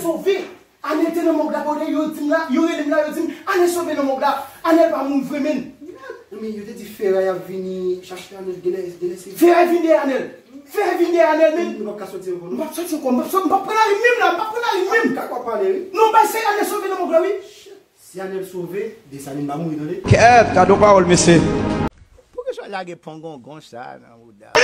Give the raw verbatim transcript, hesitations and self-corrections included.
Sove! Anèl te nan mòg la, pandan yo di m la, yo rele m la, yo di m, Anèl sove nan mòg la. Anèl pa mouri vre, menn. Men yo te di Feray ap vini chache Anèl, genlè, genlè se Feray vin dèyè Anèl. Feray vin dèyè Anèl, menn. Nou p ap ka soti ankò, non? M p ap soti ankò, m p ap sò-, m p ap pran lari menm la, m p ap pran lari menm. Kaka w ap pale, wi. Non, bay se Anèl sove nan mòg la, wi. Si Anèl sove, Desalin pa mouri, tande. Kèt, gade yon pawòl, mesye. Poukisa w lage pongongon sa nan bouda?